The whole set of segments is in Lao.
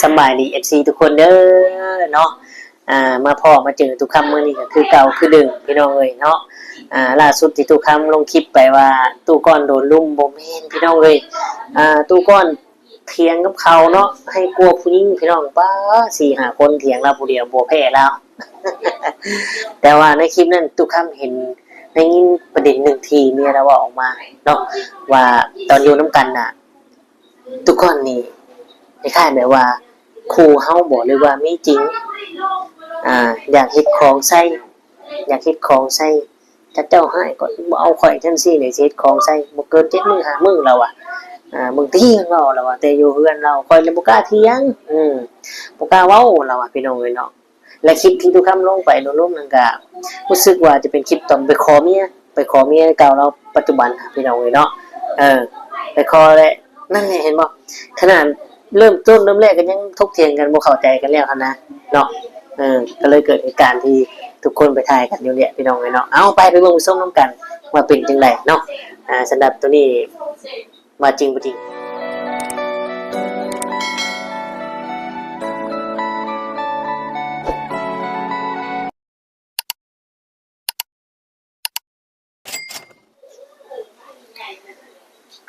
ສະບາຍດີ ເອັຟຊີ ທຸກຄົນເດີເນາະ. ອ່າ ມາພໍ້ມາເຈີຕຸຄຳມື້ນີ້ກໍຄືເກົ່າຄືເດີມພີ່ນ້ອງເອີຍເນາະ. ອ່າ ລ່າສຸດທີ່ຕຸຄຳລົງຄລິບໄປວ່າ ຕຸກ້ອນໂດນລຸມ ບໍ່ແມ່ນພີ່ນ້ອງເອີຍ. ອ່າ ຕຸກ້ອນຖຽງກັບເຂົາເນາະ ໃຫ້ກວ່າຜູ້ຍິງພີ່ນ້ອງ. ປ້າ ສີ່ຫ້າຄົນຖຽງລາວຜູ້ດຽວ ບໍ່ແພ້ລາວ. ແຕ່ວ່າໃນຄລິບນັ້ນ ຕຸຄຳເຫັນ ໄດ້ຍິນປະເດັນໜຶ່ງທີ່ເມຍລາວເວົ້າອອກມາເນາະ ວ່າຕອນຢູ່ນຳກັນນະ ຕຸກ້ອນນີ້ຄ້າຍໆແບບວ່າຂູ່ເຮົາບໍ ຫຼືວ່າມີຈິງ ອ່າ ຢາກເຮັດຂອງໃສ່ ຢາກເຮັດຂອງໃສ່. ຖ້າເຈົ້າຮ້າຍກໍບໍ່ເອົາຂ້ອຍຈັ່ງຊີ້ນີ້ ຊິເຮັດຂອງໃສ່. ບໍ່ເກີນເຈັດມື້ຫ້າມື້ລາວວ່າ. ອ່າ ບາງທີລາວ ລາວວ່າ ແຕ່ຢູ່ເຮືອນລາວ ຂ້ອຍລະບໍ່ກ້າຖຽງ ອືມ ບໍ່ກ້າເວົ້າລາວວ່າ ພີ່ນ້ອງເອີຍເນາະ. ແລະ ຄລິບທີ່ຕຸຄຳລົງໄປລົງນັ້ນກະ ຮູ້ສຶກວ່າຈະເປັນຄລິບຕອນໄປຂໍເມຍ ໄປຂໍເມຍເກົ່າລາວປັດຈຸບັນ ພີ່ນ້ອງເອີຍເນາະ. ເອີ ໄປຂໍແຫຼະ ນັ້ນແຫຼະ ເຫັນບໍ່? ຂະໜາດເລີ່ມຕົ້ນເລີ່ມແລກກໍຍັງຖົກຖຽງກັນ ບໍ່ເຂົ້າໃຈກັນແລ້ວຫັ້ນນະເນາະ. ເອີ ກໍເລີຍເກີດເຫດການທີ່ທຸກຄົນໄປຖ່າຍກັນຢູ່ເນຍ ພີ່ນ້ອງເອີຍເນາະ. ເອົາ ໄປ ໄປເບິ່ງໄປຊົມນຳກັນວ່າເປັນຈັ່ງໃດເນາະ. ອ່າ ສຳລັບໂຕນີ້ ວ່າຈິງບໍ່ຈິງ.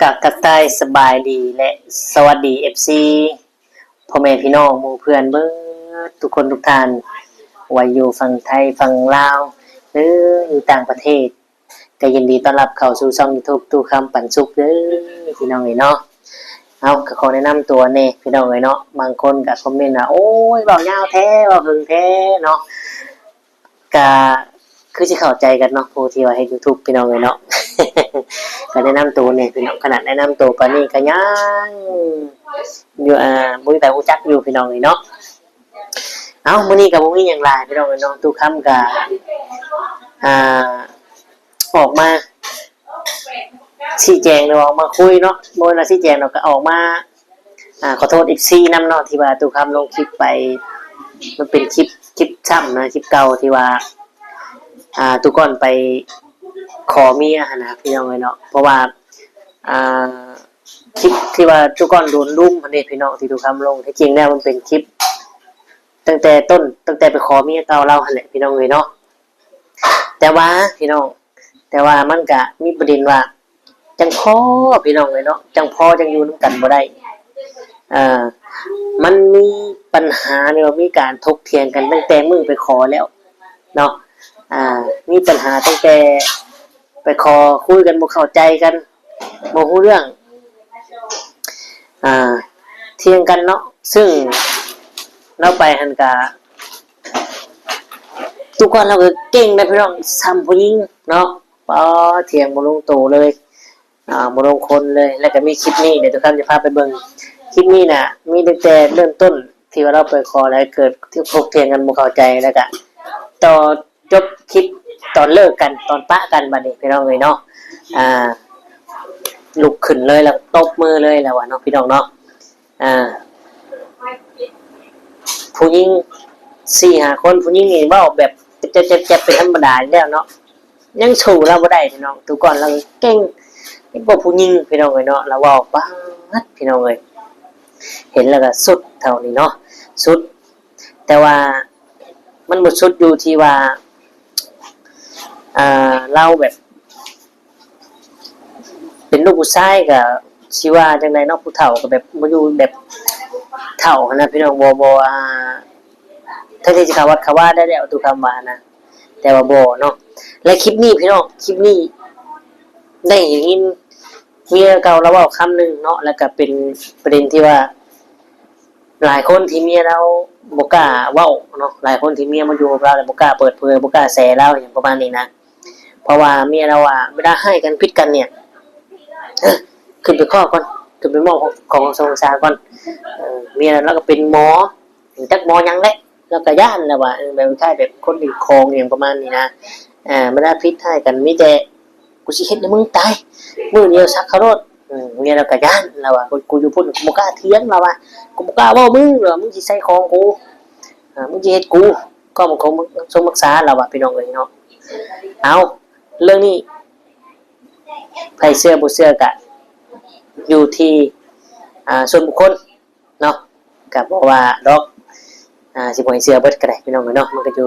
ກະ ກະຕ່າຍສະບາຍດີ ແລະ ສະຫວັດດີ ເອັຟຊີ ພໍ່ແມ່ພີ່ນ້ອງໝູ່ເພື່ອນເບິດທຸກຄົນທຸກທ່ານ ວ່າຢູ່ຝັ່ງໄທ ຝັ່ງລາວ ຫຼື ຢູ່ຕ່າງປະເທດ ກໍຍິນດີຕ້ອນຮັບເຂົ້າສູ່ຊ່ອງຢູທູບ ຕຸຄຳປັນສຸກເດີ ພີ່ນ້ອງເອີຍເນາະ. ເອົາ ກໍຂໍແນະນຳຕົວແດ່ ພີ່ນ້ອງເອີຍເນາະ. ບາງຄົນກໍຄອມເມັນວ່າ ໂອ້ຍ ເວົ້າຍາວແທ້ ເວົ້າເຖິງແທ້ເນາະ. ກະຄືຊິເຂົ້າໃຈກັນເນາະ ຜູ້ທີ່ວ່າເຮັດຢູທູບ ພີ່ນ້ອງເອີຍເນາະ. ກໍແນະນຳໂຕແດ່ພີ່ນ້ອງ ຂະໜາດແນະນຳໂຕປານນີ້ກໍຍັງຢູ່ ອ່າ ບໍ່ມີໃຜຮູ້ຈັກຢູ່ ພີ່ນ້ອງເອີຍເນາະ. ເອົ້າ ມື້ນີ້ກໍບໍ່ມີຫຍັງຫຼາຍ ພີ່ນ້ອງເອີຍເນາະ. ຕຸຄຳກໍ ອ່າ ອອກມາຊີ້ແຈງ ຫຼືວ່າອອກມາຄຸຍເນາະ ບໍ່ແມ່ນວ່າຊີ້ແຈງດອກ ກໍອອກມາ ອ່າ ຂໍໂທດ ເອັຟຊີ ນຳເນາະ ທີ່ວ່າຕຸຄຳລົງຄລິບໄປ ມັນເປັນຄລິບ ຄລິບຊ້ຳນະ ຄລິບເກົ່າທີ່ວ່າ ອ່າ ຕຸກ້ອນໄປຂໍເມຍຫັ້ນນະ ພີ່ນ້ອງເອີຍເນາະ. ເພາະວ່າ ອ່າ ຄລິບທີ່ວ່າຕຸກ້ອນໂດນລຸມຫັ້ນເດ້ ພີ່ນ້ອງ ທີ່ຕຸຄຳລົງ ແທ້ຈິງແລ້ວມັນເປັນຄລິບຕັ້ງແຕ່ຕົ້ນ ຕັ້ງແຕ່ໄປຂໍເມຍເກົ່າລາວຫັ້ນແຫຼະ ພີ່ນ້ອງເອີຍເນາະ. ແຕ່ວ່າ ພີ່ນ້ອງ ແຕ່ວ່າມັນກະມີປະເດັນວ່າ ຈັ່ງພໍ ພີ່ນ້ອງເອີຍເນາະ ຈັ່ງພໍ ຈັ່ງຢູ່ນຳກັນບໍ່ໄດ້. ເອີ ມັນມີປັນຫາ ຫຼືວ່າມີການຖົກຖຽງກັນຕັ້ງແຕ່ມື້ໄປຂໍແລ້ວເນາະ. ອ່າ ມີປັນຫາຕັ້ງແຕ່ໄປຂໍ ຄຸຍກັນບໍ່ເຂົ້າໃຈກັນ ບໍ່ຮູ້ເລື່ອງ ອ່າ ຖຽງກັນເນາະ. ຊຶ່ງລາວໄປຫັ້ນກະ ຕຸກ້ອນລາວກໍເກັ່ງນະ ພີ່ນ້ອງ ສ່ຳຜູ້ຍິງເນາະ. ປາ ຖຽງບໍ່ລົງໂຕເລີຍ ອ່າ ບໍ່ລົງຄົນເລີຍ. ແລ້ວກໍມີຄລິບນີ້ ດຽວຕຸຄຳຈະພາໄປເບິ່ງ. ຄລິບນີ້ນະ ມີຕັ້ງແຕ່ເລີ່ມຕົ້ນທີ່ວ່າລາວໄປຂໍ ແລ້ວເກີດຖົກຖຽງກັນບໍ່ເຂົ້າໃຈ ແລ້ວກະຕໍ່ຈົບຄລິບຕອນເລີກກັນ ຕອນປະກັນບັດນີ້ ພີ່ນ້ອງເອີຍເນາະ. ອ່າ ລຸກຂຶ້ນເລີຍ ແລ້ວຕົບມືເລີຍ ແລ້ວວ່າເນາະ ພີ່ນ້ອງເນາະ. ອ່າ ຜູ້ຍິງສີ່ຫ້າຄົນ ຜູ້ຍິງນີ້ເວົ້າແບບແຈບໆເປັນທຳມະດາຢູ່ແລ້ວເນາະ ຍັງສູ້ລາວບໍ່ໄດ້ພີ່ນ້ອງ. ຕຸກ້ອນລາວເກັ່ງ ເກັ່ງກວ່າຜູ້ຍິງ ພີ່ນ້ອງເອີຍເນາະ. ລາວເວົ້າປາດ ພີ່ນ້ອງເອີຍ ເຫັນແລ້ວກໍສຸດເທົ່ານີ້ເນາະ ສຸດ. ແຕ່ວ່າມັນບໍ່ສຸດຢູ່ທີ່ວ່າ ອ່າ ລາວແບບ ເປັນລູກຜູ້ຊາຍກໍຊິວ່າຈັ່ງໃດເນາະ ຜູ້ເຖົ້າກໍແບບບໍ່ຢູ່ແບບເຖົ້າຫັ້ນນະ ພີ່ນ້ອງ. ບໍ່ ບໍ່ ອ່າ ແທນທີ່ຊິເຂົ້າວັດເຂົ້າວາໄດ້ແລ້ວ ຕຸຄຳວ່ານະ ແຕ່ວ່າບໍ່ເນາະ. ແລະ ຄລິບນີ້ ພີ່ນ້ອງ ຄລິບນີ້ໄດ້ຍິນເມຍເກົ່າລາວເວົ້າຄຳໜຶ່ງເນາະ ແລ້ວກໍເປັນປະເດັນທີ່ວ່າ ຫຼາຍຄົນທີ່ເມຍລາວບໍ່ກ້າເວົ້າເນາະ ຫຼາຍຄົນທີ່ເມຍມາຢູ່ກັບລາວແລ້ວບໍ່ກ້າເປີດເຜີຍ ບໍ່ກ້າແຊລາວ ຫຍັງປະມານນີ້ນະ. ເພາະວ່າເມຍລາວວ່າ ເວລາຮ້າຍກັນຜິດກັນນີ້ ເອີ ຂຶ້ນໄປຂໍກ່ອນ ຂຶ້ນໄປມອບຂອງເຄື່ອງສາກ່ອນ. ເອີ ເມຍລາວລາວກໍເປັນໝໍ ຈັກໝໍຫຍັງແຫຼະ ລາວກໍຢ້ານ ລາວວ່າ ເອີ ແບບຄ້າຍໆແບບຄົນຖືກຂອງ ຫຍັງປະມານນີ້ນະ. ເວລາຜິດຮ້າຍກັນມີແຕ່ ກູຊິເຮັດໃຫ້ມຶງຕາຍ ມື້ດຽວສັກເຂົາໂລດ. ເອີ ເມຍລາວກໍຢ້ານ ລາວວ່າ ກູ ກູຢູ່ພຸ້ນ ກູບໍ່ກ້າຖຽງ ລາວວ່າ ກູບໍ່ກ້າເວົ້າມຶງ ລາວວ່າ ມຶງຊິໃສ່ຂອງກູ ເອີ ມຶງຊິເຮັດກູ ກໍມັນຄົງສົມຮັກສາ ລາວວ່າ ພີ່ນ້ອງເອີຍເນາະ. ເອົາ ເລື່ອງນີ້ ໃຜເຊື່ອບໍ່ເຊື່ອກະຢູ່ທີ່ ອ່າ ສ່ວນບຸກຄົນ ເນາະ. ກໍບໍ່ວ່າດອກ ອ່າ ຊິບໍ່ໃຫ້ເຊື່ອເບິດກໍໄດ້ພີ່ນ້ອງເອີຍເນາະ ມັນກໍຢູ່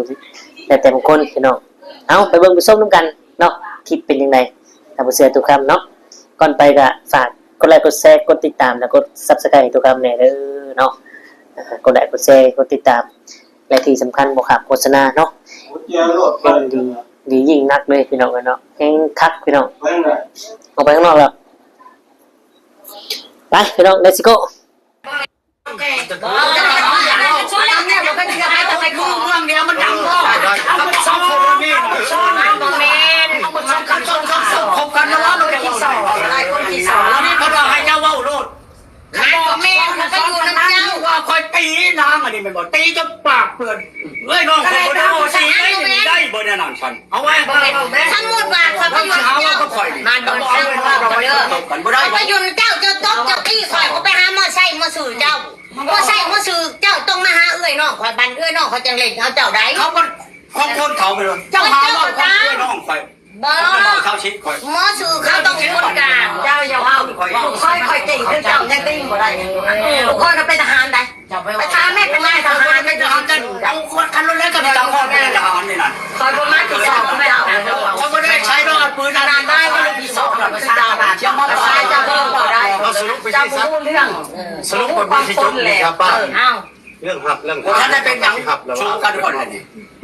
ແລ້ວແຕ່ບາງຄົນພີ່ນ້ອງ. ເອົາ ໄປເບິ່ງໄປຊົມນຳກັນເນາະ ຄລິບເປັນຈັ່ງໃດ ຖ້າບໍ່ເຊື່ອຕຸຄຳເນາະ. ກ່ອນໄປກໍຝາກກົດໄລກົດແຊ ກົດຕິດຕາມ ແລະ ກົດ Subscribe ໃຫ້ຕຸຄຳແດ່ເດີເນາະ. ອ່າ ກົດໄລກົດແຊ ກົດຕິດຕາມ ແລະ ທີ່ສຳຄັນບໍ່ຂາດໂຄສະນາເນາະ ເຫັນດີ ດີຍິ່ງນັກເລີຍພີ່ນ້ອງເອີຍເນາະ ແຮງຄັກພີ່ນ້ອງ. ອອກໄປຂ້າງນອກແລ້ວ ໄປພີ່ນ້ອງ Let's go. ບໍ່ແມ່ນ ຂ້ອຍໄປຢູ່ນຳເຈົ້າ ວ່າຂ້ອຍຕີນາງອັນນີ້ແມ່ນບໍ່? ຕີຈົນປາກເປື້ອນ. ເອີຍ ນ້ອງຂ້ອຍບໍ່ໄດ້ເວົ້າຊີ້ ໄດ້ບໍ່ແນວນັ້ນຊັ້ນ? ເອົາໄວ້ ບໍ່ແມ່ນ ສົມມຸດວ່າຂ້ອຍໄປຢູ່ນຳເຈົ້າ ມັນບໍ່ເອົາເງິນເຮົາໄປຕົບກັນບໍ່ໄດ້. ຂ້ອຍໄປຢູ່ນຳເຈົ້າ ເຈົ້າຕົບເຈົ້າຕີຂ້ອຍ ຂ້ອຍໄປຫາມໍໄຊມໍຊື່ເຈົ້າ ມໍໄຊມໍຊື່ເຈົ້າຕ້ອງມາຫາເອື້ອຍນ້ອງຂ້ອຍ ບັດເອື້ອຍນ້ອງຂ້ອຍຈັ່ງເຫຼັ້ນເອົາເຈົ້າໄດ໋. ເຂົາບໍ່ ຂອງຄົນເຂົາໄປເລີຍ ເຈົ້າຫາເວົ້າກັບເອື້ອຍນ້ອງຂ້ອຍ ບໍ່ ເຈົ້າເວົ້າເຈົ້າຊິຂ້ອຍ ໝໍຊື່ເຂົາຕ້ອງເປັນຄົນກາງ. ເຈົ້າຢ່າເວົ້າ ລູກເຂີຍຂ້ອຍເກັ່ງຄືເຈົ້າຍັງຕີບໍ່ໄດ້. ລູກເຂີຍກໍເປັນທະຫານໄດ໋ ໄປຖາມແມ່ເປັນນາຍທະຫານໄດ້. ເອົາຄົນຄັນລົດແລ້ວກໍໄປຕາມຄອບເປັນທະຫານນີ້ນະ. ຂ້ອຍບໍ່ມາຕິດຊອບເຈົ້າ ຂ້ອຍບໍ່ໄດ້ໃຊ້ດອກອັນປືນອັນນັ້ນໄດ້ ມາຕິດຊອບເຈົ້າ ຢ່າມາປາຍເຈົ້າເບິ່ງບໍ່ໄດ້. ເອົາສະຫຼຸບໄປ ເຈົ້າບໍ່ຮູ້ເລື່ອງ ສະຫຼຸບມັນຊິຈົບນີ້ຄັບປ້າ. ເອີ ເລື່ອງຮັບເລື່ອງ ບໍ່ທັນໄດ້ເປັນຫຍັງ ຊິຮັບແລ້ວ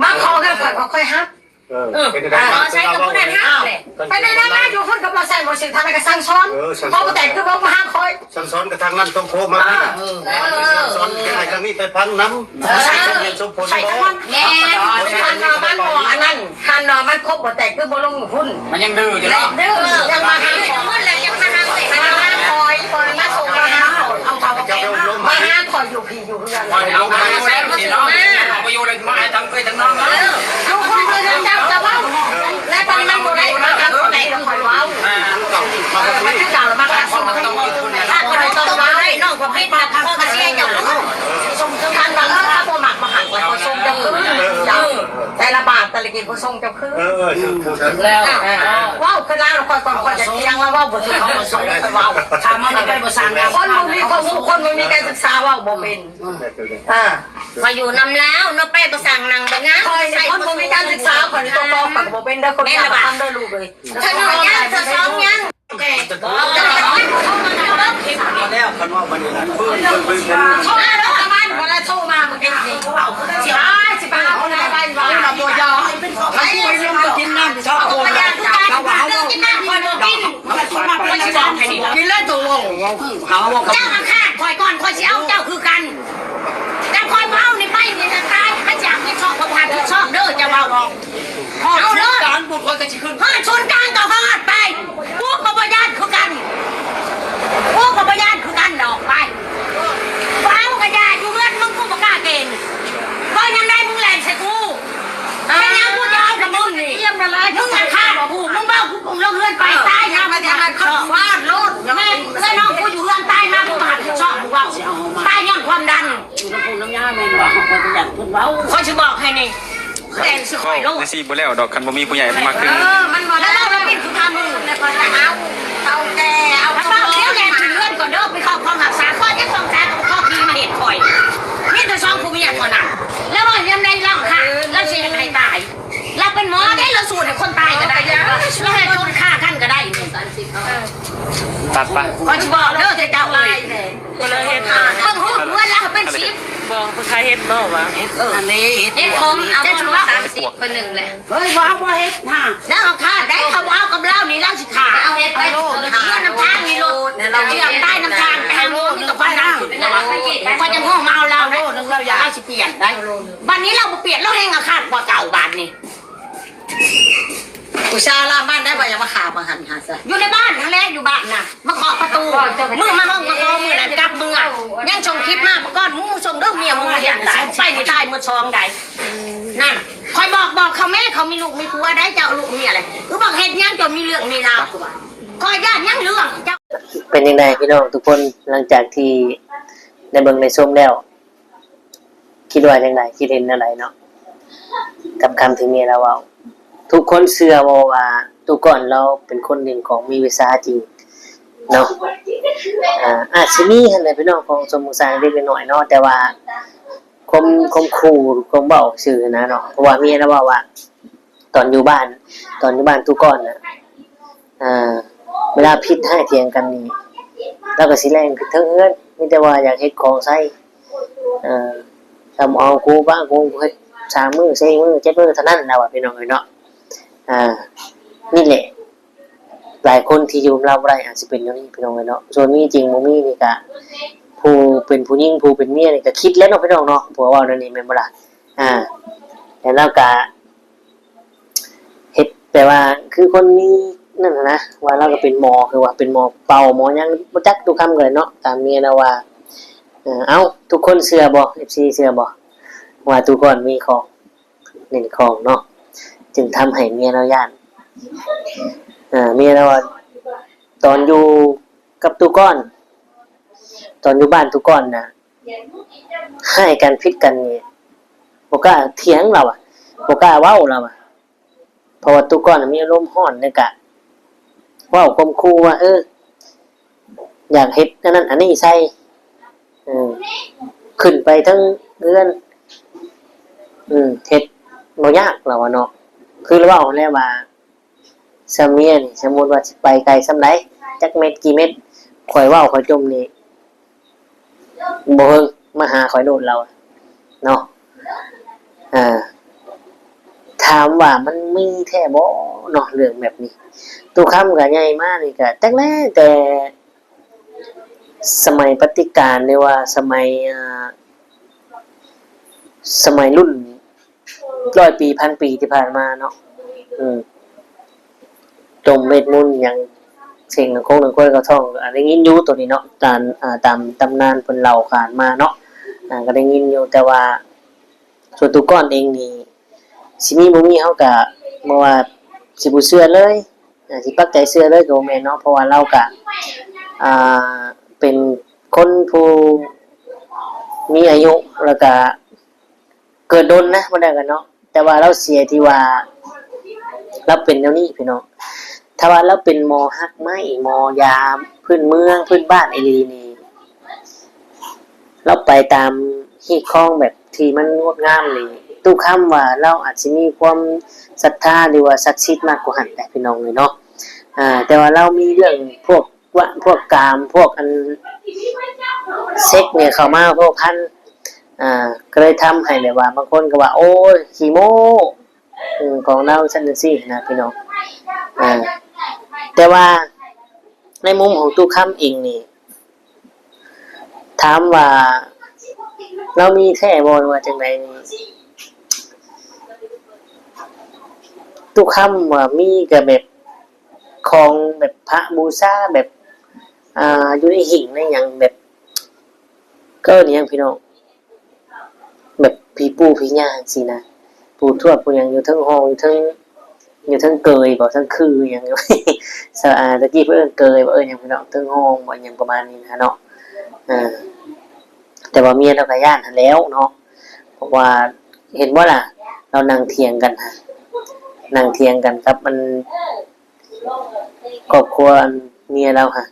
ມາຂໍເງິນຂ້ອຍ ຂ້ອຍຮັບ. ເອີ ເອີ ເປັນຈັ່ງໃດ ເອີ ມາໃຊ້ກັບຜູ້ນັ້ນຫັ້ນແຫຼະ ໄປແນະນຳມາຢູ່ພຸ້ນກັບບໍ່ໃຊ້ບໍ່ຊື່ ທາງໃດກໍສັ່ງສອນ. ເອີ ສັ່ງສອນ ບໍ່ແຕ່ຄືບໍ່ມາຫາຂ້ອຍ ສັ່ງສອນກັບທາງນັ້ນຕ້ອງໂທມາ. ເອີ ເອີ ສັ່ງສອນໃຫ້ທາງນີ້ໄປຟັງນຳ ເອີ ໃຊ້ສົມເຫດສົມຜົນບໍ່. ແມ່ນ ຄັນວ່າມັນບໍ່ອັນນັ້ນ ຄັນວ່າມັນຄົບບໍ່ແຕກຄືບໍ່ລົງຢູ່ພຸ້ນ. ມັນຍັງດື້ຢູ່ເນາະ ຍັງດື້ ຍັງມາຫາຂ້ອຍ ຍັງມາຫາຂ້ອຍ ມາສົ່ງມາຫາຂ້ອຍ ເອົາເຂົ້າມາແກງ ມາຫາຂ້ອຍຢູ່ພີ້ ຢູ່ເຮືອນ ເອົາໄປຢູ່ແລ້ວຊິເນາະ ເອົາໄປຢູ່ແລ້ວມາໃຫ້ທັງເອື້ອຍທັງນ້ອງເນາະ. ເອີ ຢູ່ຄົນເດີນເຈົ້າຈະເວົ້າ ແລະ ຕອນນີ້ມັນບໍ່ໄດ້ມາກັບຜູ້ໃດກໍຄ່ອຍເວົ້າ. ອ່າ ມັນຄືເກົ່າລະ ມັນກໍສົ່ງມາ ຖ້າບໍ່ໄດ້ຕ້ອງເວົ້າ ນ້ອງກໍຜິດ ແລ້ວພໍ່ກໍເສຍເຈົ້າ. ສົມຄືກັນວ່າ ເອີ ຖ້າບໍ່ມັກບໍ່ຮັກກໍສົ່ງເຈົ້າຄືນ. ເຈົ້າ ແຕ່ລະບາດແຕ່ລະກິດບໍ່ສົ່ງເຈົ້າຄືນ. ເອີ ເອີ ເຈົ້າຄືນແລ້ວ. ອ່າ ເວົ້າຄືລາວ ຂ້ອຍກ່ອນ ຂ້ອຍຈະຖຽງລາວ ເວົ້າບໍ່ຖືກ ເຂົາບໍ່ສົ່ງ ຂ້ອຍເວົ້າ. ຖ້າມັນໄດ້ປະສານງານ ຄົນບໍ່ມີຄວາມຮູ້ ຄົນບໍ່ມີການສຶກສາ ເວົ້າບໍ່ເປັນ. ອ່າ ຂ້ອຍຢູ່ນຳລາວເນາະ ໄປບໍ່ສ້າງໜັງບໍ່ງາມ. ຂ້ອຍນີ້ຄົນບໍ່ມີການສຶກສາ ຂ້ອຍນີ້ຕົວປອມຂ້ອຍກໍບໍ່ເປັນເດີ ຄົນ ແມ່ນລະບາດ ເດີລູກເອີຍ. ເທື່ອໜຶ່ງຍັງ ເທື່ອສອງຍັງ ແລ້ວຄັນວ່າບັດນີ້ນະ ໂທມາເມື່ອກີ້ນີ້ ຊິໄປຫາຄົນໃດໄປເວົ້ານຳບໍ່ຢາກ ຄັນຜູ້ໃຫ້ລົງໄປກິນນ້ຳຊອກໂຕນ ເຈົ້າວ່າເຮົາເວົ້າ ກິນນ້ຳຂ້ອຍບໍ່ກິນ ຂ້ອຍຊິບອກໃຫ້ນີ້ ກິນແລ້ວໂຕເວົ້າ ຫາເວົ້າກັບ ເຈົ້າມາຄາດຂ້ອຍກ່ອນ ຂ້ອຍຊິເອົາເຈົ້າຄືກັນ. ແຕ່ຂ້ອຍບໍ່ເອົານີ້ໄປນີ້ນະຕາຍ ຂ້າຊິຮັບຜິດຊອບ ຂ້ອຍບໍ່ຮັບຜິດຊອບເດີ ເຈົ້າເວົ້າອອກ. ຮອດສູນກາງພຸ້ນ ຂ້ອຍກໍຊິຂຶ້ນ ຮອດສູນກາງກໍຮອດໄປ ກູກໍບໍ່ຢ້ານຄືກັນ ກູກໍບໍ່ຢ້ານຄືກັນດອກ ໄປ. ບໍ່ເອົາກໍຢ່າ ຢູ່ເຮືອນມຶງກູບໍ່ກ້າເກງ ເວົ້າຍາມໃດມຶງແລ່ນໃສ່ກູ ເປັນຫຍັງກູຈະເອົາກັບມຶງນີ້? ມຶງອາຄາດບໍ່ຮູ້ ມຶງເວົ້າກູລົງເຮືອນໄປ ຕາຍຍາມມັນຈະຮັບຜິດຊອບ ຟາດໂລດ. ແມ່ນເອື້ອຍນ້ອງກູຢູ່ເຮືອນ ຕາຍມາກູບໍ່ຮັບຜິດຊອບ ກູເວົ້າ ຕາຍຍ້ອນຄວາມດັນ. ຢູ່ນຳປູ່ນຳຍ່າແມ່ນບໍ່? ຂ້ອຍບໍ່ຢາກເພິ່ນເວົ້າ ຂ້ອຍຊິບອກໃຫ້ນີ້ ແຕ່ຊິຂ້ອຍໂລດ ຊິບໍ່ແລ້ວດອກ ຄັນບໍ່ມີຜູ້ໃຫຍ່ມາຄື. ເອີ ມັນບໍ່ໄດ້ ລາວເປັນຄືພາມື ແລ້ວກໍຈະເອົາ ເອົາແກ່ ເອົາເອົາແລ້ວແຫຼະ ຂຶ້ນເຮືອນກ່ອນເດີ ໄປເຂົ້າຫ້ອງຮັກສາ ຂ້ອຍຈະຕ້ອງສາກັບພໍ່ທີ່ມາເຮັດຂ້ອຍ ມີແຕ່ສອງຜົວເມຍເທົ່ານັ້ນ. ແລ້ວວ່າຍາມໃດລາວຂ້າ ລາວຊິເຮັດໃຫ້ຕາຍ ລາວເປັນໝໍເດ້ ລາວສູ້ໃຫ້ຄົນຕາຍກໍໄດ້ ລາວເຮັດຄົນຂ້າກັນກໍໄດ້. ຕັດປະ ຂ້ອຍຊິບອກເດີ ເຈົ້າເອີຍ ກໍເລີຍເຮັດ ເບິ່ງຮູບເຮືອນລາວເປັນສິບ ບໍ່ ເພິ່ນຂາຍເຫັດບໍ່ວະ? ເອີ ອັນນີ້ເຫັດ ເຫັດຂອງເອົາສາມສິບ ເພິ່ນໜຶ່ງແຫຼະ. ເຮີ້ຍ ບໍ່ເອົາ ບໍ່ເຮັດຫາ ລາວເອົາຂ້າໄດ້ ເຂົາບໍ່ເອົາກັບລາວນີ້ ລາວຊິຂ້າ ເອົາເຫັດໄປ ເອົາໂລດ ເອົານຳທາງນີ້ໂລດ ເອົາໂລດ ເອົາໂລດ ເອົາໂລດ ຂ້ອຍຈັ່ງຮູ້ມາເອົາລາວ ເອົາໂລດ ລາວຊິປ່ຽນໄດ້. ບັດນີ້ລາວບໍ່ປ່ຽນ ລາວແຮ່ງອາຄາດກວ່າເກົ່າບາດນີ້. ອຸດສ່າລາມບ້ານໄດ້ວ່າຢ່າມາຂ້າບັງຫັ້ນຫາຊະ ຢູ່ໃນບ້ານຫັ້ນແຫຼະ ຢູ່ບ້ານນະ ມາເຄາະປະຕູ ມື້ມາຫ້ອງມາຂໍມື້ນັ້ນກັບເມືອ ຍັງສົ່ງຄລິບມາ ບໍ່ກ່ອນ ມຶງສົ່ງເດີ ເມຍມຶງຢ້ານຕາຍ ໄປນີ້ຕາຍໝົດສອງໃດ໋. ນັ້ນ ຂ້ອຍບອກ ບອກເຂົາແມ້ ເຂົາມີລູກມີຜົວໄດ໋ ເຈົ້າເອົາລູກເມຍແຫຼະ ຄືບອກເຮັດຫຍັງ ເຈົ້າມີເລື່ອງມີລາວ ຂ້ອຍຢ້ານຫຍັງເລື່ອງເຈົ້າ. ເປັນຈັ່ງໃດພີ່ນ້ອງທຸກຄົນ ຫຼັງຈາກທີ່ໄດ້ເບິ່ງໄດ້ຊົມແລ້ວ ຄິດວ່າຈັ່ງໃດ? ຄິດເຫັນແນວໃດເນາະ ກັບຄຳທີ່ເມຍລາວເວົ້າ? ທຸກຄົນເຊື່ອບໍ່ວ່າຕູ້ກ່ອນລາວເປັນຄົນຫຼິ້ນຂອງ ມີວິຊາຈິງ? ເນາະ ອາ ອາດຊິມີຫັ້ນແຫຼະພີ່ນ້ອງ ຂອງສົມມຸດສ້າງເລັກໆນ້ອຍໆເນາະ ແຕ່ວ່າຄວາມ ຄວາມຂູ່ ຄວາມເວົ້າຊື່ຫັ້ນນະເນາະ ເພາະວ່າເມຍລາວເວົ້າວ່າ ຕອນຢູ່ບ້ານ ຕອນຢູ່ບ້ານຕຸກ່ອນນະ ອາ ເວລາຜິດຮ້າຍຖຽງກັນນີ້ ລາວກໍຊິແລ່ນຂຶ້ນເທິງເຮືອນ ມີແຕ່ວ່າຢາກເຮັດຂອງໃສ່ ເອີ ຖ້າບໍ່ເອົາກູບ້ານກູເຮັດສາມມື້ ສີ່ມື້ ເຈັດມື້ເທົ່ານັ້ນ ລາວວ່າ ພີ່ນ້ອງເອີຍເນາະ ອາ ນີ້ແຫຼະ ຫຼາຍຄົນທີ່ຢູ່ນຳລາວບໍ່ໄດ້ອາດຊິເປັນແນວນີ້ ພີ່ນ້ອງເອີຍເນາະ ສ່ວນມີຈິງບໍ່ມີນີ້ກະ ຜູ້ເປັນຜູ້ຍິງ ຜູ້ເປັນເມຍນີ້ກະຄິດແລ້ວເນາະ ພີ່ນ້ອງເນາະ ຜົວເວົ້າແນວນີ້ແມ່ນບໍ່ລະ ອາ ແລ້ວລາວກະ ເຮັດແບບວ່າຄືຄົນມີນັ້ນຫັ້ນນະ ວ່າລາວກໍເປັນໝໍ ຄືວ່າເປັນໝໍເປົ່າໝໍຫຍັງ ບໍ່ຈັກ ຕຸຄຳກໍໄດ້ເນາະ ຕາມເມຍລາວວ່າ ເອີ ເອົ້າ ທຸກຄົນເຊື່ອບໍ່ ເອັຟຊີ ເຊື່ອບໍ່ ວ່າຕຸກ່ອນມີຂອງ ຫຼິ້ນຂອງເນາະ ຈຶ່ງທຳໃຫ້ເມຍລາວຢ້ານ ເອີ ເມຍລາວວ່າ ຕອນຢູ່ກັບຕຸກ່ອນ ຕອນຢູ່ບ້ານຕຸກ່ອນນະ ຮ້າຍກັນຜິດກັນນີ້ ບໍ່ກ້າຖຽງລາວວ່າ ບໍ່ກ້າເວົ້າລາວວ່າ ເພາະວ່າຕຸກ່ອນນະມີອາລົມຮ້ອນ ແລ້ວກະເວົ້າຂົ່ມຂູ່ວ່າ ເອີ ຢາກເຮັດອັນນັ້ນອັນນີ້ໃສ່ ເອີ ຂຶ້ນໄປເທິງເຮືອນ ເຮັດບໍ່ຍາກລາວວ່າເນາະ ຄືລາວເວົ້າຫັ້ນແຫຼະວ່າ ຊຳເມຍນີ້ ສົມມຸດວ່າຊິໄປໄກສ່ຳໃດ ຈັກເມັດ ກີ່ເມັດ ຂ້ອຍເວົ້າຂ້ອຍຈົ່ມນີ້ ບໍ່ເຫິງ ມາຫາຂ້ອຍໂລດລາວເນາະ ອາ ຖາມວ່າມັນມີແທ້ບໍ່ເນາະ ເລື່ອງແບບນີ້ ຕຸຄຳກໍໃຫຍ່ມານີ້ກໍ ແຕ່ແລະ ແຕ່ສະໄໝປະຕິການ ຫຼືວ່າສະໄໝ ອາ ສະໄໝລຸ້ນຮ້ອຍປີ ພັນປີທີ່ຜ່ານມາເນາະ ອືມ ຕົ້ມເວດມົນຫຍັງ ເສັງໜັງຄົງໜັງຄວາຍເຂົ້າທ້ອງ ອາ ໄດ້ຍິນຢູ່ໂຕນີ້ເນາະ ຕາມ ອາ ຕາມຕຳນານເພິ່ນເລົ່າຂານມາເນາະ ອາ ກໍໄດ້ຍິນຢູ່ ແຕ່ວ່າສ່ວນໂຕກ້ອນເອງນີ້ ຊິມີບໍ່ມີເຮົາກະບໍ່ວ່າຊິບໍ່ເຊື່ອເລີຍ ອາ ຊິປັກໃຈເຊື່ອເລີຍກໍບໍ່ແມ່ນເນາະ ເພາະວ່າລາວກະ ອາ ເປັນຄົນຜູ້ມີອາຍຸ ແລ້ວກະເກີດດົນນະ ບໍ່ໄດ້ກັນເນາະ ແຕ່ວ່າລາວເສຍທີ່ວ່າລາວເປັນແນວນີ້ພີ່ນ້ອງ ຖ້າວ່າລາວເປັນໝໍຮາກໄມ້ ໝໍຢາພື້ນເມືອງ ພື້ນບ້ານອີ່ຫຼີນີ້ ລາວໄປຕາມຮີດຄອງແບບທີ່ມັນງົດງາມນີ້ ຕຸຄຳວ່າລາວອາດຊິມີຄວາມສັດທາ ຫຼືວ່າສັກສິດມາກກວ່າຫັ້ນແຫຼະພີ່ນ້ອງເອີຍເນາະ ອາ ແຕ່ວ່າລາວມີເລື່ອງພວກ ພວກກາມ ພວກອັນເຊັກນີ້ເຂົ້າມາພົວພັນ ອາ ກໍເລີຍທຳໃຫ້ແບບວ່າບາງຄົນກໍວ່າ ໂອ້ຍ ຂີ້ໂມ້ ອືມ ຂອງລາວຊັ້ນຈັ່ງຊີ້ນະພີ່ນ້ອງ ອາ ແຕ່ວ່າໃນມຸມຂອງຕຸຄຳເອງນີ້ ຖາມວ່າລາວມີແທ້ບໍ່ ຫຼືວ່າຈັ່ງໃດນີ້ ຕຸຄຳວ່າມີກໍແບບ ຂອງແບບພະບູຊາ ແບບ ອ່າ ຢູ່ໃນຫິ້ງໃນຫຍັງ ແບບ ເອີ້ນຫຍັງພີ່ນ້ອງ ແບບຜີປູ່ຜີຍ່າຈັ່ງຊີ້ນະ ປູທວດຜູ້ຫຍັງຢູ່ເທິງຫ້ອງ ຢູ່ເທິງ ຢູ່ເທິງເກີຍບໍ ເທິງຄືຫຍັງ ສະອາ ຕະກີ້ເພິ່ນເອີ້ນເກີຍບໍ ເອີ້ນຫຍັງພີ່ນ້ອງ ເທິງຫ້ອງບໍ ຫຍັງປະມານນີ້ນະເນາະ ເອີ ແຕ່ວ່າເມຍລາວກໍຢ້ານຫັ້ນແລ້ວເນາະ ເພາະວ່າເຫັນບໍ່ລະ ລາວນັ່ງຖຽງກັນຫັ້ນ ນັ່ງຖຽງກັນກັບອັນ ຄອບຄົວອັນເມຍລາວຫັ້ນ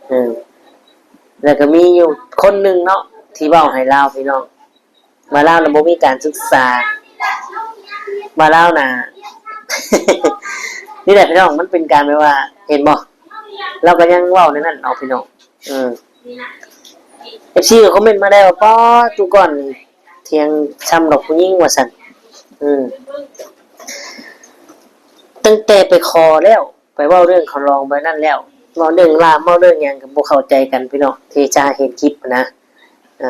ເອີ ແລ້ວກໍມີຢູ່ຄົນໜຶ່ງເນາະ ທີ່ເວົ້າໃຫ້ລາວ ພີ່ນ້ອງ ວ່າລາວນະບໍ່ມີການສຶກສາ ວ່າລາວນະ ນີ້ແຫຼະພີ່ນ້ອງ ມັນເປັນການແບບວ່າ ເຫັນບໍ່ ລາວກໍຍັງເວົ້າແນວນັ້ນເນາະ ພີ່ນ້ອງ ເອີ ເອັຟຊີກໍຄອມເມັນມາໄດ້ວ່າ ປ້າ ຕູກ່ອນນີ້ ຖຽງຊ່ຳດອກຜູ້ຍິງວ່າຊັ້ນ ເອີ ຕັ້ງແຕ່ໄປຂໍແລ້ວ ໄປເວົ້າເລື່ອງເຂົາລອງແບບນັ້ນແລ້ວ ເວົ້າເລື່ອງລາມ ເວົ້າເລື່ອງຫຍັງກໍບໍ່ເຂົ້າໃຈກັນພີ່ນ້ອງ ທີ່ຈາເຫັນຄລິບນະ ເອີ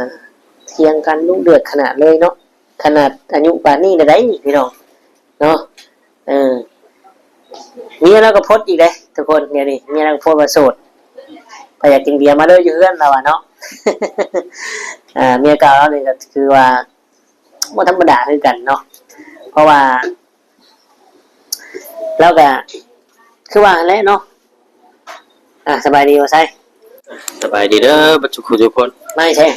ຖຽງກັນດຸເດືອດຂະໜາດເລີຍເນາະ ຂະໜາດອາຍຸປານນີ້ແລ້ວໃດ໋ນີ້ພີ່ນ້ອງເນາະ ເອີ ເມຍລາວກໍໂພສອີກເດ້ທຸກຄົນ ດຽວນີ້ເມຍລາວກໍໂພສວ່າໂສດ ໃຜຢາກກິນເບຍມາເດີຢູ່ເຮືອນລາວວ່າເນາະ ເອີ ເມຍເກົ່າລາວນີ້ກໍຄືວ່າ ບໍ່ທຳມະດາຄືກັນເນາະ ເພາະວ່າລາວກະຄືວ່າຫັ້ນແຫຼະເນາະ ອ່າ ສະບາຍດີບໍ່ໄຊ? ສະບາຍດີເດີ ບັດທຸກຄົນທຸກຄົນ ມາແທ້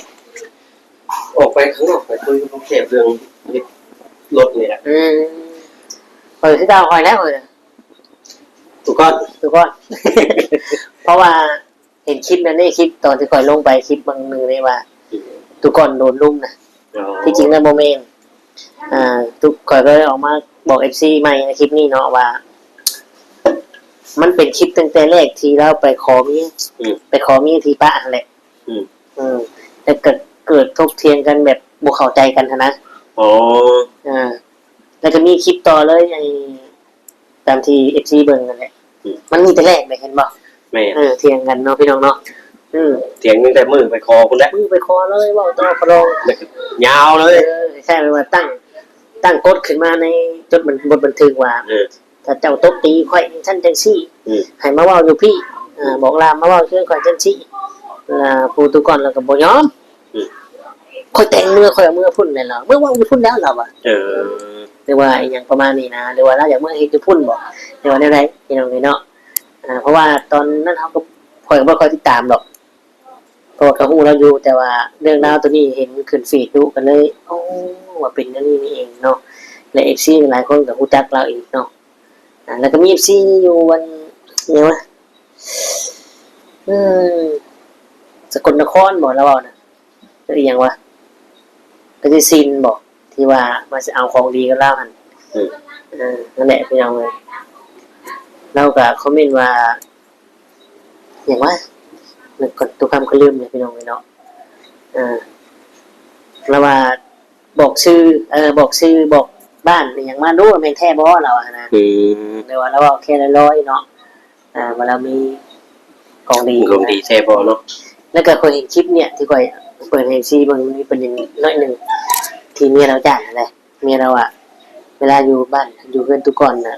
ອອກໄປຂ້າງນອກໄປຄຸຍກັບແຂກເລື່ອງເຮັດລົດນີ້ແຫຼະ ອືມ ຂ້ອຍຄືເກົ່າຂ້ອຍແລ້ວ ຂ້ອຍ ທຸກຄົນ ທຸກຄົນ ເພາະວ່າເຫັນຄລິບນັ້ນເດ້ ຄລິບຕອນທີ່ຂ້ອຍລົງໄປ ຄລິບບາງໜຶ່ງເດ້ວ່າ ອືມ ທຸກຄົນໂດນລຸມນະ. ອໍ ທີ່ຈິງນະບໍ່ແມ່ນ ອ່າ ທຸກ ຂ້ອຍກໍເລີຍອອກມາບອກເອັຟຊີໃໝ່ໃນຄລິບນີ້ເນາະວ່າ ມັນເປັນຄລິບຕັ້ງແຕ່ແລກທີ່ລາວໄປຂໍເມຍ ອືມ ໄປຂໍເມຍທີ່ປ້າຫັ້ນແຫຼະ. ອືມ ອືມ ແລ້ວກໍເກີດຖົກຖຽງກັນແບບບໍ່ເຂົ້າໃຈກັນຫັ້ນນະ. ອໍ ອ່າ ແລ້ວກໍມີຄລິບຕໍ່ເລີຍ ໄອ້ ຕາມທີ່ເອັຟຊີເບິ່ງນັ້ນແຫຼະ. ອືມ ມັນມີແຕ່ແລກເດ້ ເຫັນບໍ່? ແມ່ນ ເອີ ຖຽງກັນເນາະ ພີ່ນ້ອງເນາະ. ອືມ ຖຽງຕັ້ງແຕ່ມື້ໄປຂໍພຸ້ນແຫຼະ ມື້ໄປຂໍເລີຍ ເວົ້າຕໍ່ຂໍລອງ ແລ້ວກໍຍາວເລີຍ. ເອີ ຄ້າຍໆວ່າຕັ້ງ ຕັ້ງກົດຂຶ້ນມາໃນຈົດບັນ ບົດບັນທຶກວ່າ ເອີ ຖ້າເຈົ້າຕົບຕີຂ້ອຍຈັ່ງຊັ້ນຈັ່ງຊີ້ ອືມ ໃຫ້ມາເວົ້າຢູ່ພີ້ ອ່າ ບອກລາມມາເວົ້າເຖິງຂ້ອຍຈັ່ງຊີ້ ລະ ຜູ້ຕຸກອນລາວກໍບໍ່ຍອມ. ອືມ ຂ້ອຍແຕ່ງເມືອ ຂ້ອຍເອົາເມືອພຸ້ນແຫຼະລາວ ເມືອເວົ້າຢູ່ພຸ້ນແລ້ວລາວວ່າ. ເອີ ຫຼືວ່າອີ່ຫຍັງປະມານນີ້ນະ ຫຼືວ່າລາວຢາກເມືອເຮັດຢູ່ພຸ້ນບໍ ຫຼືວ່າແນວໃດ ພີ່ນ້ອງເອີຍເນາະ. ອ່າ ເພາະວ່າຕອນນັ້ນເຮົາກໍ ຂ້ອຍກໍບໍ່ຄ່ອຍຕິດຕາມດອກ ເພາະວ່າກໍຮູ້ລາວຢູ່ ແຕ່ວ່າເລື່ອງລາວໂຕນີ້ເຫັນຂຶ້ນເຟສດຸ ກໍເລີຍ ໂອ້ ວ່າເປັນແນວນີ້ນີ້ເອງເນາະ ແລະ ເອັຟຊີຫຼາຍຄົນກໍຮູ້ຈັກລາວອີກເນາະ. ອ່າ ແລ້ວກໍມີເອັຟຊີຢູ່ອັນ ຫຍັງວະ ອືມ ສະກົນນະຄອນບໍ ລາວເວົ້ານະ ຫຼືອີ່ຫຍັງວະ ກະສິສິນບໍ ທີ່ວ່າມາຊິເອົາຂອງດີກັບລາວຫັ້ນ. ອືມ ເອີ ນັ້ນແຫຼະ ພີ່ນ້ອງເອີຍ ລາວກໍຄອມເມັນວ່າ ຫຍັງວະ ນຶກກ່ອນ ຕຸກຄຳກໍລືມແລ້ວ ພີ່ນ້ອງເອີຍເນາະ. ເອີ ລາວວ່າ ບອກຊື່ ເອີ ບອກຊື່ ບອກບ້ານອີ່ຫຍັງມາດູ ແມ່ນແທ້ບໍ່ ລາວວ່ານະ. ອືມ ແຕ່ວ່າລາວເວົ້າແຄ່ລອຍໆເນາະ ອ່າ ວ່າລາວມີຂອງດີ ຂອງດີແທ້ບໍ່ເນາະ. ແລ້ວກໍຂ້ອຍເຫັນຄລິບນີ້ ທີ່ຂ້ອຍເປີດໃຫ້ເອັຟຊີເບິ່ງ ມີປະເດັນໜ້ອຍໜຶ່ງ ທີ່ເມຍລາວຈ້າງຫັ້ນແຫຼະ. ເມຍລາວວ່າ ເວລາຢູ່ບ້ານ ຢູ່ເຮືອນຕຸກອນນະ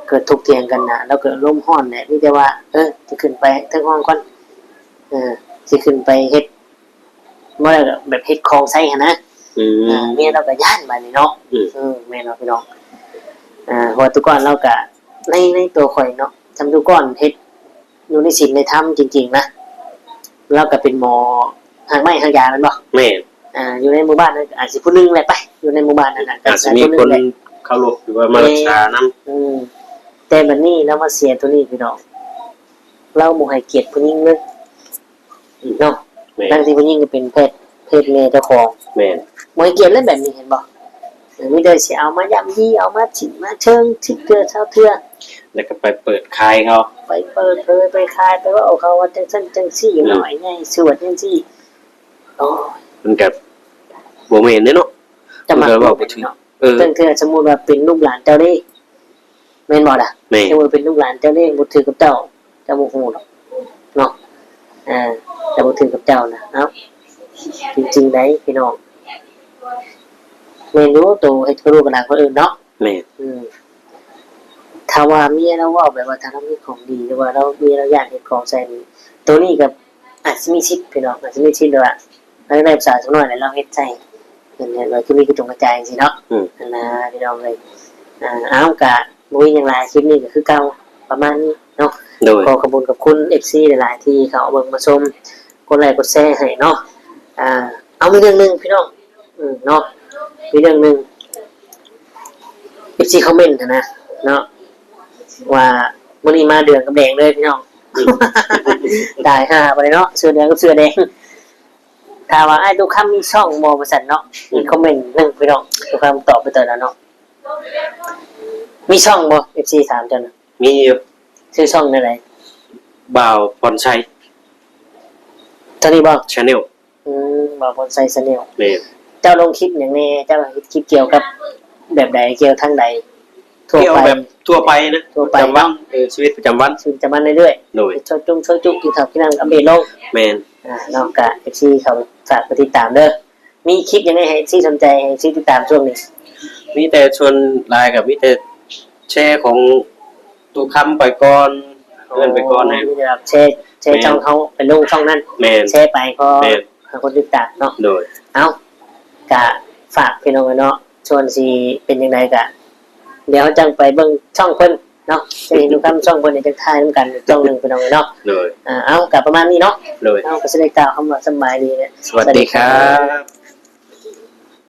ເກີດຖົກຖຽງກັນນະ ລາວກໍອາລົມຮ້ອນແຫຼະ ມີແຕ່ວ່າ ເອີ ຊິຂຶ້ນໄປເທິງຫ້ອງກ່ອນ ເອີ ຊິຂຶ້ນໄປເຮັດ ບໍ່ໄດ້ແບບເຮັດຂອງໃສ່ຫັ້ນນະ. ອືມ ອ່າ ເມຍລາວກໍຢ້ານບາດນີ້ເນາະ. ອືມ ເອີ ແມ່ນເນາະ ພີ່ນ້ອງ. ອ່າ ເພາະວ່າຕຸກອນລາວກໍ ໃນ ໃນຕົວຂ້ອຍເນາະ ທຳຕຸກອນເຮັດຢູ່ໃນສິນໃນທຳຈິງໆນະ ລາວກໍເປັນໝໍຮາກໄມ້ຮາກຢາແມ່ນບໍ່? ແມ່ນ. ອ່າ ຢູ່ໃນໝູ່ບ້ານນັ້ນອາດຊິຜູ້ໜຶ່ງແຫຼະໄປ ຢູ່ໃນໝູ່ບ້ານນັ້ນນະ ອາດຊິມີຄົນເຄົາລົບ ຫຼືວ່າມາຮັກສານຳ. ອືມ ແຕ່ບັດນີ້ລາວມາເສຍໂຕນີ້ ພີ່ນ້ອງ ລາວບໍ່ໃຫ້ກຽດຜູ້ຍິງເລີຍ. ເນາະ ແມ່ນ ທັງທີ່ຜູ້ຍິງກໍເປັນເພດ ເພດແມ່ເຈົ້າຂອງ. ແມ່ນ ບໍ່ໃຫ້ກຽດເລີຍແບບນີ້ ເຫັນບໍ່? ເອີ ມີແຕ່ຊິເອົາມາຢ້ຳຢີ ເອົາມາຖິ້ມມາເທິງ ສິບເທື່ອ ຊາວເທື່ອ ແລ້ວກໍໄປເປີດຂາຍເຂົາ ໄປເປີດເຜີຍ ໄປຂາຍ ໄປເວົ້າເຂົາວ່າຈັ່ງຊັ້ນຈັ່ງຊີ້ ອືມ ນ້ອຍໃຫຍ່ສວດຈັ່ງຊີ້. ໂອ້ຍ ມັນກໍບໍ່ແມ່ນເດ້ເນາະ ຈະມັກ ມັນກໍເວົ້າບໍ່ຖືກເນາະ. ເອີ ຕັ້ງເທື່ອສົມມຸດວ່າເປັນລູກຫຼານເຈົ້າເດ້ ແມ່ນບໍ່ລະ? ແມ່ນ ສົມມຸດເປັນລູກຫຼານເຈົ້າເດ້ ບໍ່ຖືກກັບເຈົ້າ ເຈົ້າບໍ່ຮູ້ດອກເນາະ. ອ່າ ເຈົ້າບໍ່ຖືກກັບເຈົ້ານະ ເອົ້າ ຈິງໆໃດ໋ພີ່ນ້ອງ. ແມ່ນຢູ່ ໂຕເຮັດກະດູກະດາງຄົນອື່ນເນາະ. ແມ່ນ ອືມ ຖ້າວ່າເມຍລາວເວົ້າແບບວ່າ ຖ້າລາວມີຂອງດີ ຫຼືວ່າລາວ ເມຍລາວຢ້ານເຮັດຂອງໃສ່ນີ້ ໂຕນີ້ກໍອາດຊິມີສິດພີ່ນ້ອງ ອາດຊິມີສິດແບບວ່າ ລາວຢາກໄດ້ຜູ້ສາວສ່ຳນ້ອຍແລ້ວລາວເຮັດໃສ່ ເຫັນແບບວ່າຄືມີກະຈົງກະຈາຍຈັ່ງຊີ້ເນາະ. ອືມ ຫັ້ນນະ ພີ່ນ້ອງເອີຍ. ອ່າ ເອົ້າ ກະບໍ່ມີຫຍັງຫຼາຍ ຄລິບນີ້ກໍຄືເກົ່າປະມານນີ້ເນາະ. ໂດຍ ຂໍຂອບຄຸນຂອບຄຸນເອັຟຊີຫຼາຍໆ ທີ່ເຂົ້າມາເບິ່ງມາຊົມ ກົດໄລກົດແຊໃຫ້ເນາະ. ອ່າ ເອົາ ມີເລື່ອງໜຶ່ງພີ່ນ້ອງ ອືມ ເນາະ ມີເລື່ອງໜຶ່ງ ເອັຟຊີຄອມເມັນຫັ້ນນະເນາະ ວ່າມື້ນີ້ມາເດືອງກັບແດງເລີຍພີ່ນ້ອງ. ອືມ ຕາຍຫ່າໄປເນາະ ເສື້ອເຫຼືອງກັບເສື້ອແດງ. ຖາມວ່າອ້າຍຕຸກຄຳມີຊ່ອງບໍ່ ວ່າຊັ້ນເນາະ. ອືມ ມີຄອມເມັນໜຶ່ງພີ່ນ້ອງ ຕຸກຄຳຕອບໄປຕອນນັ້ນເນາະ. ມີຊ່ອງບໍ່ ເອັຟຊີຖາມເຈົ້ານະ? ມີຢູ່. ຊື່ຊ່ອງແນວໃດ? ບ່າວພອນໄຊ ເທົ່ານີ້ບໍ່? ແຊນແນວ. ອືມ ບ່າວພອນໄຊແຊນແນວ. ແມ່ນ. ເຈົ້າລົງຄລິບຫຍັງແດ່? ເຈົ້າເຮັດຄລິບກ່ຽວກັບແບບໃດ? ກ່ຽວທາງໃດ? ທົ່ວໄປ ແບບທົ່ວໄປນະ ທົ່ວໄປເນາະ. ເອີ ຊີວິດປະຈຳວັນ ຊີວິດປະຈຳວັນເລື້ອຍໆ. ໂດຍ ເຮັດຊອຍຈຸ້ງຊອຍຈຸ ກິນເຂົ້າກິນນ້ຳ ອັບເດດລົງ. ແມ່ນ. ອ່າ ເນາະ ກະເອັຟຊີເຂົາຝາກໄປຕິດຕາມເດີ. ມີຄລິບຫຍັງໃຫ້ເອັຟຊີສົນໃຈ ໃຫ້ເອັຟຊີຕິດຕາມຊ່ວງນີ້? ມີແຕ່ ສ່ວນຫຼາຍກໍມີແຕ່ແຊຂອງຕຸຄຳໄປກ່ອນ ເອີ້ນໄປກ່ອນໃຫ້ ມີແຕ່ແຊ ແຊ ແມ່ນ ຊ່ອງເຮົາໄປລົງຊ່ອງນັ້ນ. ແມ່ນ. ແຊໄປ ພໍ ແມ່ນ ໃຫ້ຄົນຕິດຕາມເນາະ. ໂດຍ. ເອົ້າ ກະຝາກພີ່ນ້ອງເນາະ ສ່ວນຊິເປັນຈັ່ງໃດກະ ດຽວເຮົາຈັ່ງໄປເບິ່ງຊ່ອງເພິ່ນເນາະ ຈະເຫັນຄຳຊ່ອງເພິ່ນ ຈະຖ່າຍນຳກັນອີກຊ່ອງໜຶ່ງພີ່ນ້ອງເນາະ. ໂດຍ. ອ່າ ເອົ້າ ກະປະມານນີ້ເນາະ. ໂດຍ. ເຮົາກໍຊິໄດ້ກ່າວຄຳວ່າສະບາຍດີ ແລະ ສະຫວັດດີຄັບ.